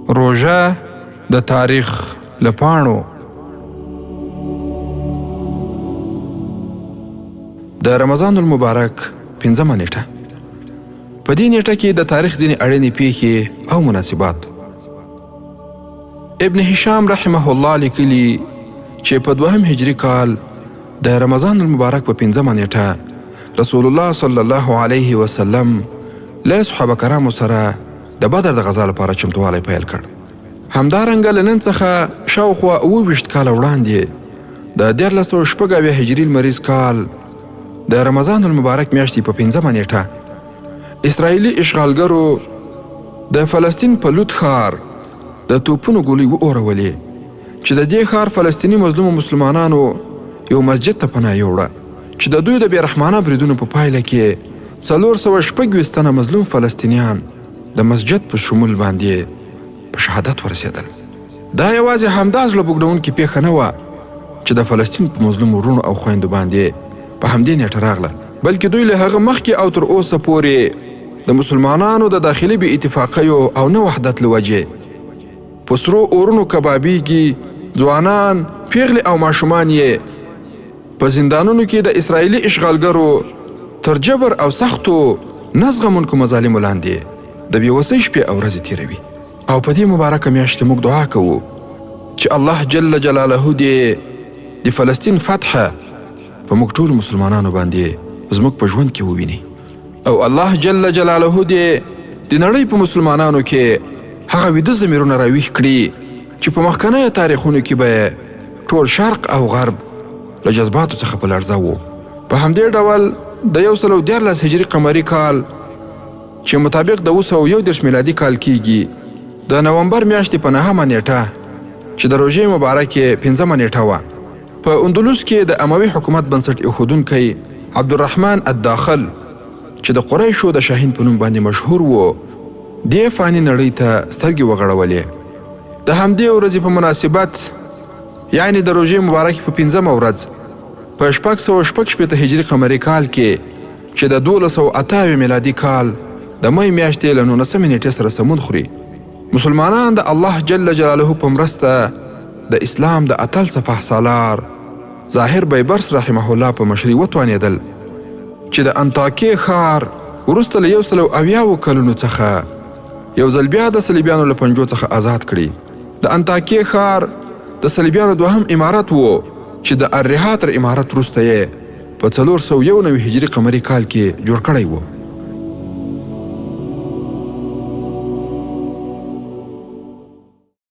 روژه د تاریخ له پاڼو. د رمضان المبارک پنځمه نیټه. په دې نیټه کې د تاریخ ځینې اړینې پیښې او مناسبات. ابن هشام رحمه الله لیکلي چې په دوهم هجري کال د رمضان المبارک په پنځمه نیټه رسول الله صلی الله علیه وسلم له صحابه کرامو سره د بدر د غزا لپاره چمتووالی پیل کړ. همدارنګه له نن څخه شاوخوا 27 کاله وړاندې د 1376 هجري لمریز کال د رمضان المبارک میاشتې په پنځمه نیټه اسرائیلي اشغالګرو د فلسطین په لوط ښار د توپونو ګولۍ واورولې چې د دې ښار فلسطیني مظلومو مسلمانانو یو مسجد ته پناه یوړه چې د دوی د بېرحمانه بریدونو په پایله کې 426 تنه مظلوم فلسطینیان د مسجد په شمول باندې په شهادت ورسېدل. دا یوازې همدا زړه بوږنوونکې پېښه نه وه چې د فلسطین په مظلومو وروڼو او خویندو باندې په همدې نېټه راغله، بلکې دوی له هغه مخکې او تر اوسه پورې د مسلمانانو د داخلي بې اتفاقیو او نه وحدت له وجې په سرو اورونو کبابیږي، ځوانان، پیغلې او ماشومان یې په زندانونو کې د اسرائیلي اشغالګرو تر جبر او سختو نه زغمونکو مظالمو لاندې د بې وسۍ شپې او ورځې تېروي. او په دې مبارکه میاشت کې موږ دعا کوو چې الله جل جلاله دې د فلسطین فتحه په موږ ټولو مسلمانانو باندې زموږ په ژوند کې وویني او الله جل جلاله دې د نړۍ په مسلمانانو کې هغه ویده ضمیرونه راویښ کړي چې په مخکنیو تاریخونو کې به ټول شرق او غرب له جذباتو څخه په لړزه وو. په همدې ډول د 1013 هجري قمري کال چې مطابق د 731 میلادي کال کیږي د نومبر میاشتې په نهمه نیټه چې د روژې مبارکې پنځمه نیټه وه په اندلس کې د اموي حکومت بنسټ ایښودونکی عبدالرحمن الداخل چې د قریشو د شاهین په نوم باندې مشهور و دې فاني نړۍ ته سترګې وغړولې. د همدې ورځې په مناسبت یعنې د روژې مبارکې په پنځمه ورځ په 666 هجري قمري کال کې چې د 1278 میلادي کال د مۍ میاشتې له نولسمې نیټې سره سمون خوري مسلمانان د الله جل جلاله په مرسته د اسلام د اتل سپاه سالار ظاهر بیبرس رحمه الله په مشرۍ وتوانېدل چې د انطاکیې ښار وروسته له 170 کلونو څخه یو ځل بیا د صلیبیانو له پنجو څخه ازاد کړي. د انطاکیې ښار د صلیبیانو دوهم امارت و چې د الرها تر امارت وروسته یې په 491 هجري قمري کال کې جوړ کړی و.